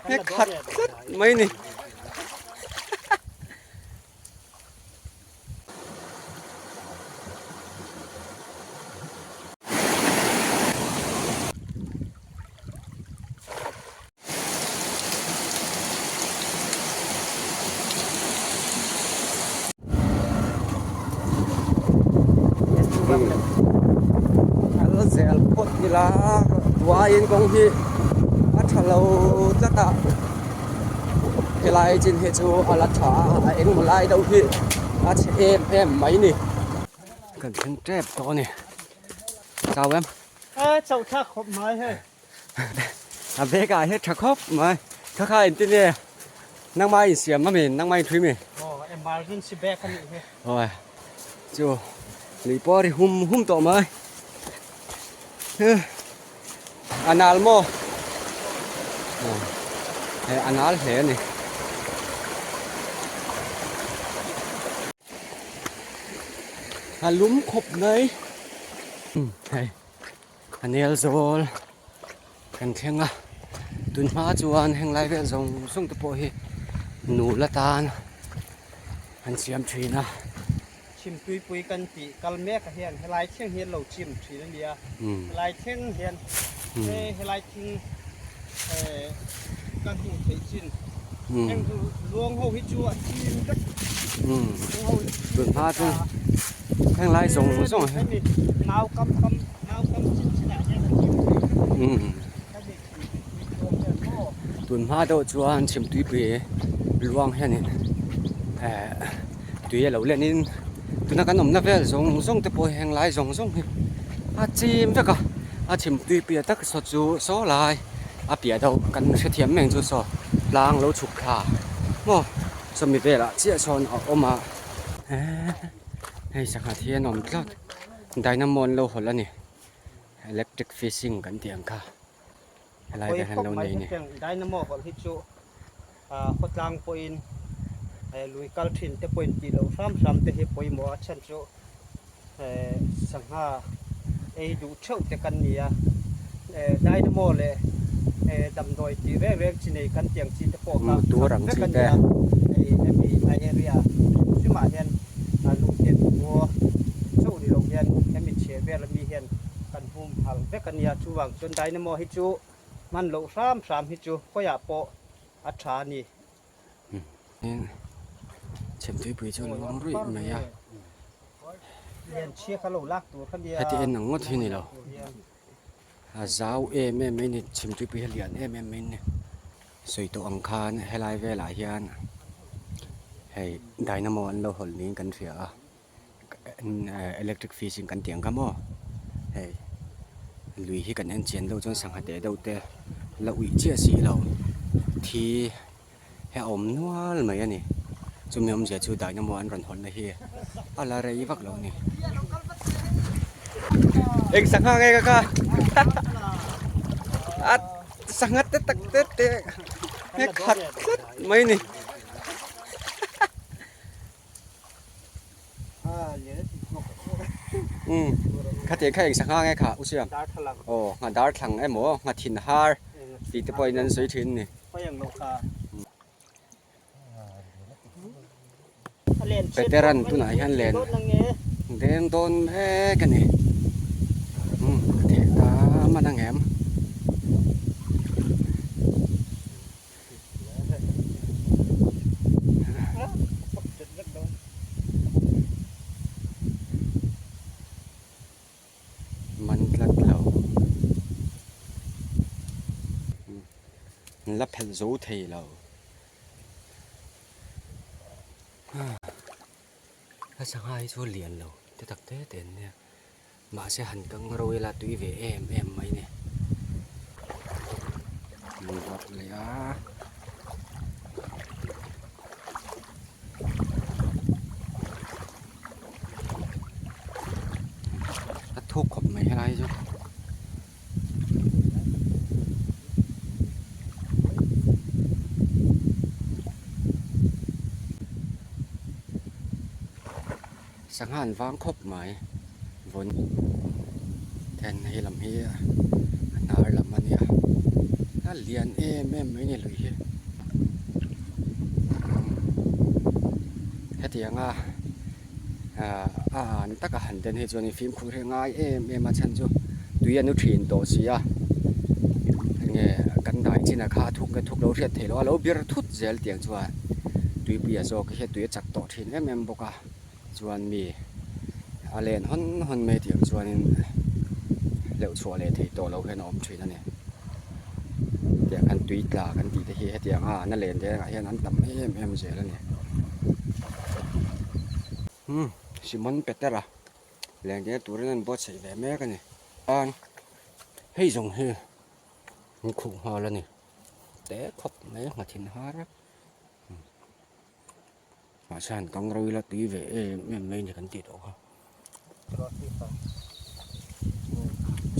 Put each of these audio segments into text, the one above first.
He khat tlat mai ni. Kal zel phawt ila tuaiin kawng hi a tha lo tlat a helai chin hi chu a la tha a a engmaw lai deuh hi a chhe em em mai ni kan thleng tep tawh a ni chau em chauh thlak khawp mai hei. A bag ah hian tha khawp mai kha kha engtin nge nangmah in siam a mi nangmah in thui mi aw emergency bag a nih hi aw chu lui pawh a ri hum hum tawh mai a nal maw he a nal hle a ni. A lum khawp mai hei. A nel zawl kan thleng a tun hma chuan heng lai vel zawng zawng te pawh hi nul atan an siam thin a. Chhim tuipui kan tih kal mek ah hian helai thleng hian lo chim thin a nia helai thleng hian he helai thing kan hmuh theih chin heng chu luang ho hi chu a chim vek luang ho hi tun hma chu heng lai zawng zawng hi hemi nau kam kam nau kam chin chin ah hian a chim thei hemi chim tui luang hian maw tun hma deuh chuan chim tuipui luang hianin eh tui a lo len in tuna kan awmna vel zawng zawng te pawh hi heng lai zawng zawng hi a chim vek a a chim tuipui a tak saw chu saw lai a piah deuh kan hrethiam mai ang chu saw tlang lo chhuk thla maw sawmi velah chiah sawn a awm a. Hei sangha hi an awm tlat dynamo an lo hawlh a ni electric fishing kan tih ang kha helai te hian an lo nei a ni. Dynamo hawlh hi chu khawtlang pawhin lui kal thin te pawhin tih loh hram hram te hi pawimawh a chhan chu sangha ei duh theuh te kan ni a dynamo leh damdawi tih reng reng chi nei kan tiang chi te pawh kha tur ang vek chi a ni te a hei hemi a area hrim hrim ah hian lungtian khua chauh ni lo hian hemi chheh vel ami hian kan hum hal vek a nia chuvang chuan dynamo hi chu hman loh hram hram hi chu khawiah pawh a tha a ni. Chhemtuipui chu a luang ruih mai a. Lianchhia kha lo lak tur kha nia. Heti en ang ngawt hi ni lo. A zau em em mai ni chhimtuipui hi a lian em em mai ni. Sawi tawh ang khan helai velah hian hei dynamo an lo hawlh niin kan hria a electric fishing kan tih ang kha maw hei lui hi kan en chian deuh chuan sangha teh deuh te la uih chiah si lo thi hi a awm nual mai a ni chumi awmzia chu dynamo an rawn hawlh na hi a la rei vak lo a ni. Eng sangha nge ka kha a sangha te tak te te nge khat tlat mai a ni. Umm khatiang kha eng sangha nge kha u Siam aw ngha darthlang emaw ngha thin har tih te pawhin an sawi thin a ni. Veteran tunah hian len deng dawn mek a ni umm a theh ta man ang em. Man tlat lo. An la phelh zo thei lo. A sangha hi chu a lian lo te tak te te an nia. Mahse han kang ro ila tui ve em em mai ni. An vawrh leh a. A thuk khawp mai helai chu. Sangha an vang khawp mai vawn then hei lam hi a hnar lam a nia. A lian em em mai a ni lui hi. Hetianga a an taka han den hi chuan fimkhur hi a ngai em em a chhan chu tui a nu thin tawh si a enge kan dai chin ah kha a thuk nge thuk lo hriat theih loh a lo bir thut zel tiang chuan tuipui a zawk hi tui a chak tawh thin em em bawk a chuan mi a len hawn hawn mai tiang chuanin hleuh chhuah leh theih tawh loh hian a awm thin a ni tiang khan tui tla kan tih te hi hetiang a an a len te ah hian an tam em em zel a ni. Umm Simon Petera lengdeng turin an buatsaih ve mek a ni chuan hei zawng hi an khuh nghal a ni te khawp mai a nghathin har a mahse han kang ro ila tui ve em em mai a ni kan tih tawh kha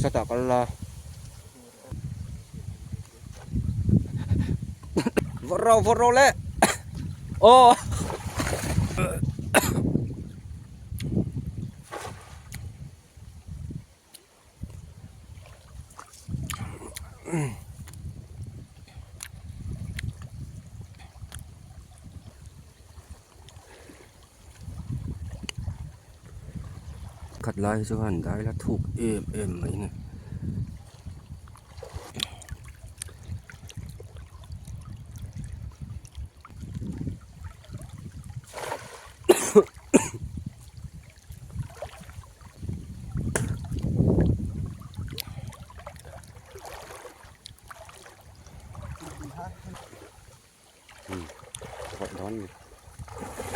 sawtah kal la vawrh ro vawrh ro le aw Khat lai hi chuan dai la thuk em em mai a ni.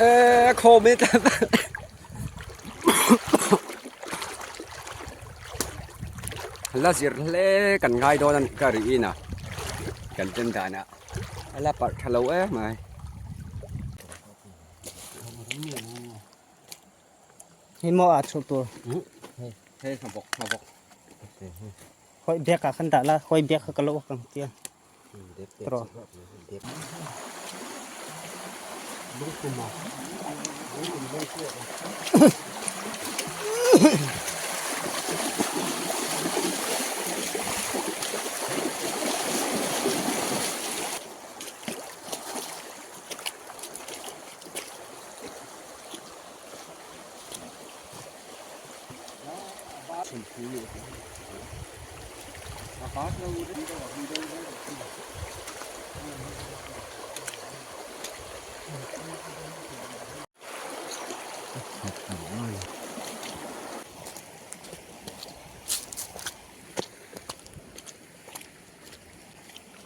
Eee khawm in la zir hle kan ngai dawn a nih ka ri in a kan chen dan ah a la parh tha lo em mai. Hei maw a chhuah tur. Hei hnabawk hnabawk. Hawi bag ah khan dah la hawi bag kha ka lo awk ang tia. Tawh.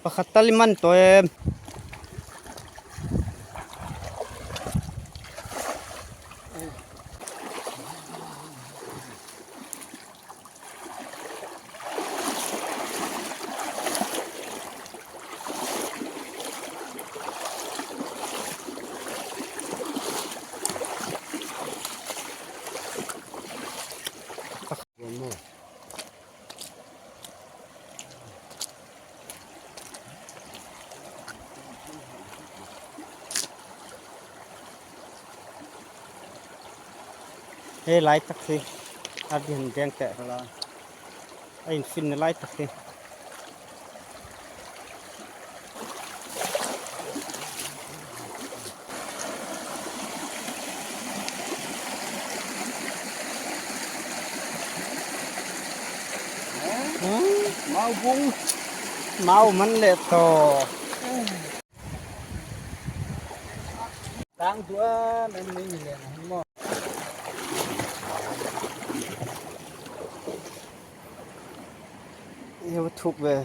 Pakhat tal i man tawh em. He lai tak hi a bian deng teh la a in fin na lai tak hi. Mau bung mau man leh tawh. Tang duan em mai ni leh ang maw. Hei thuk ve.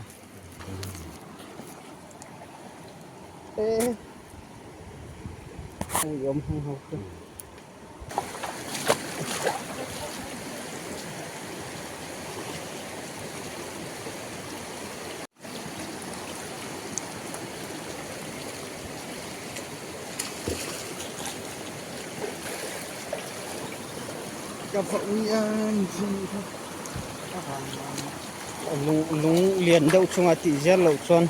Ê. Awm hung ho chu. Lung lung lian deuh chunga tih zel loh chuan.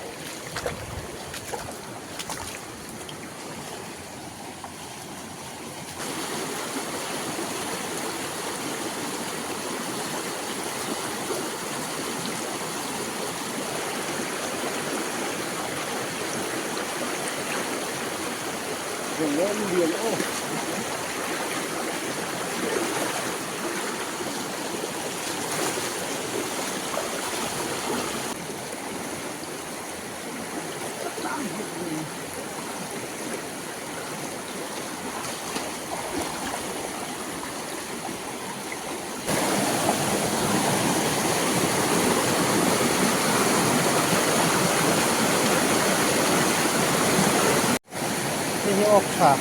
Hei hi awk tha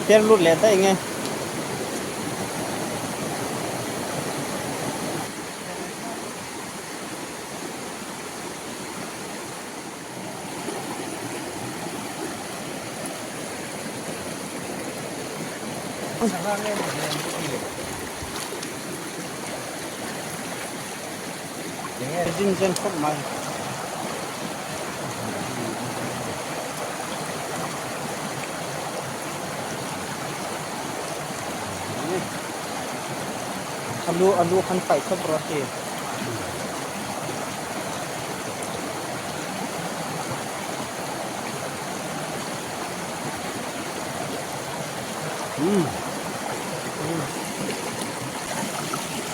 per lut leh daih nge. Zin zen khawp mai. Alu alu khan paih khawp rawh a ti.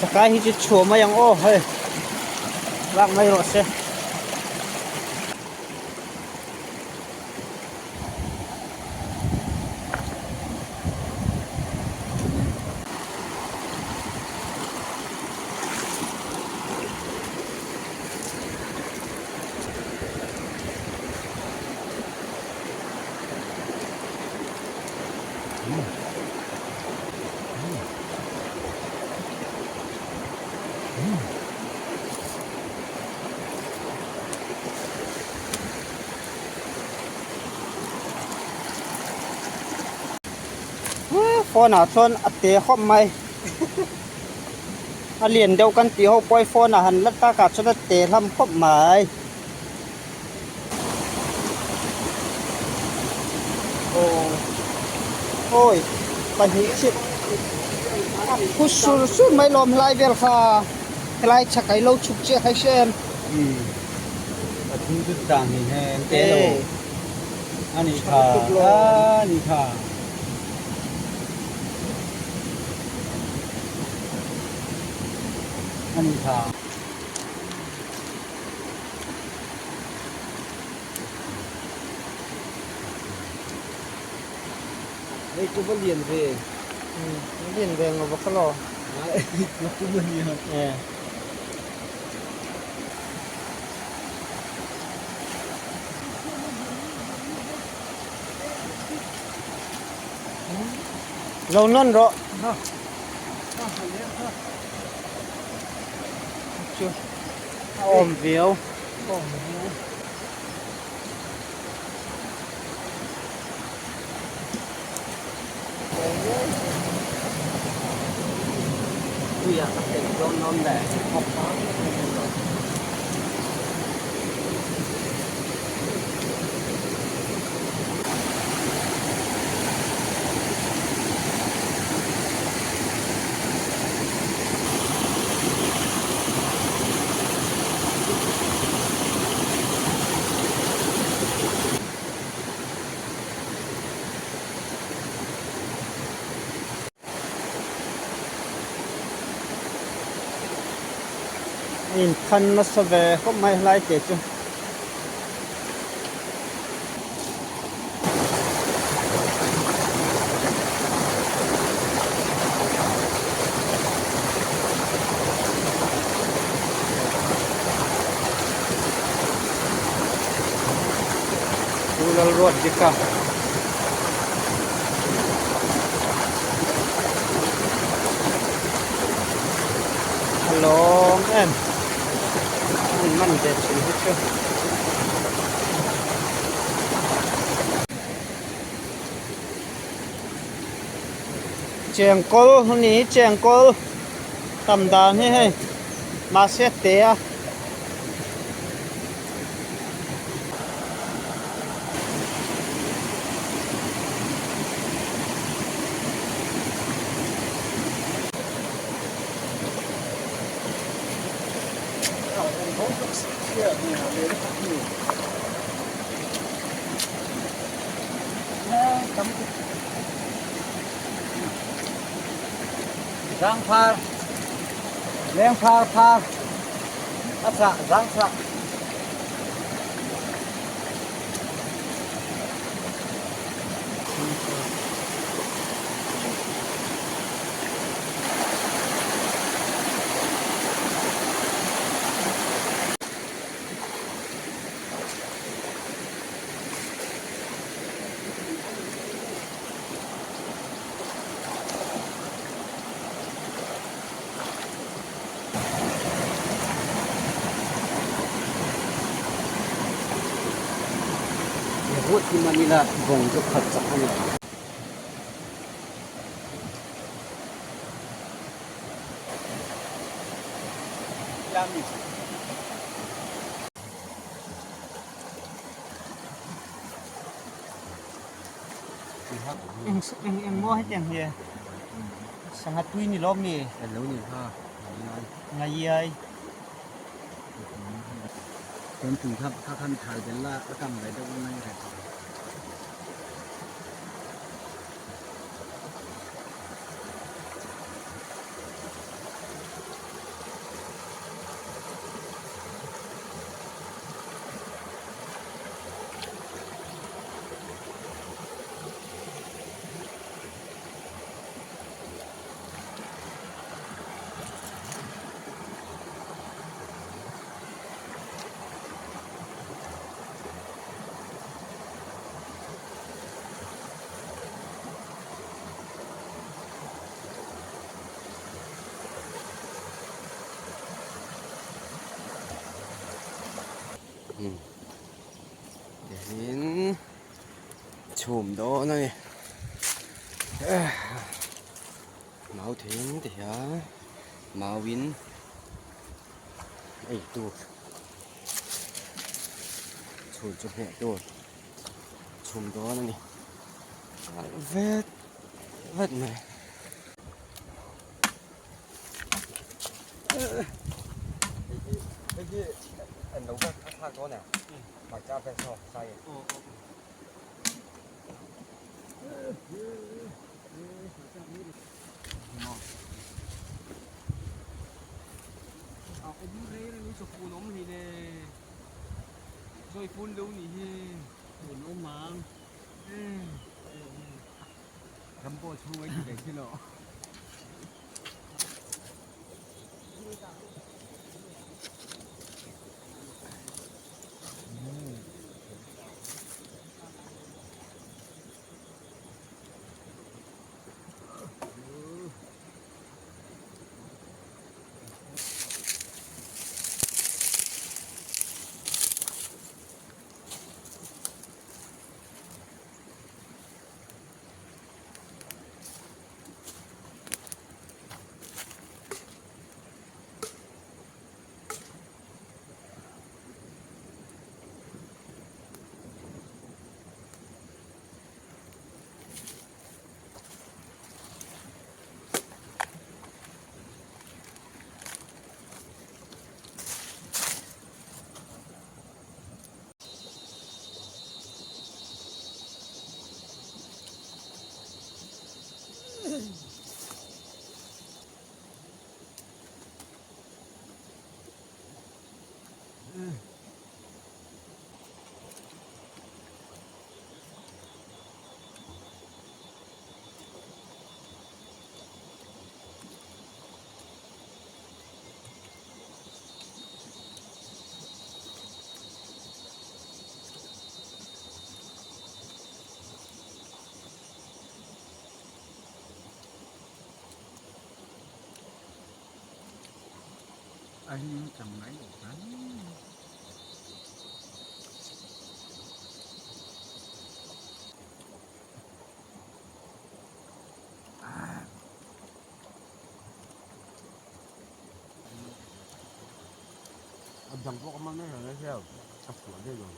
Chakai hi chu chhuah mai ang aw hei lak mai rawh se. Phone ah chuan a te khawp mai a lian deuh kan tih ho pawh hi phone ah han la tak ah chuan a te hlam khawp mai. Awi pahnih a phu sur sur mai lawm helai vel kha helai chhakai lo chhuk chiah kha i hria em? Pathum chu tang hi hen te lo ani kha ani kha. Ani kha. Hei chu va lian ve. Lian ve ngawh bawk alo. Nakum a nia. Lo nawn rawh. Chu a awm viau. Puia ka tel dawn dawn le. A inthan nasa ve khawp mai helai te chu. Pu Lalruatdika. A lawm em an man ve thin hi chu. Chengkawl a ni chengkawl tam dan hi hei mahse a te a. tam Zangphar lengphar phar a chah zangchah. Ruat hi Manila vawng chu khat chak a ni. Eng eng maw hetiang hi sangha tui ni lawm mi? Lo ni kha Ngaiai. Chuan tui kha kha khan thal bel la a kang ve deuh mai reng. Tihian chhum dawn a ni mau thing ti hian mauin ei tur chhun chu hmeh tur chhum dawn a ni vet vet mai. A dang pawh ka hman mai reng a hian a chhuah daih lo.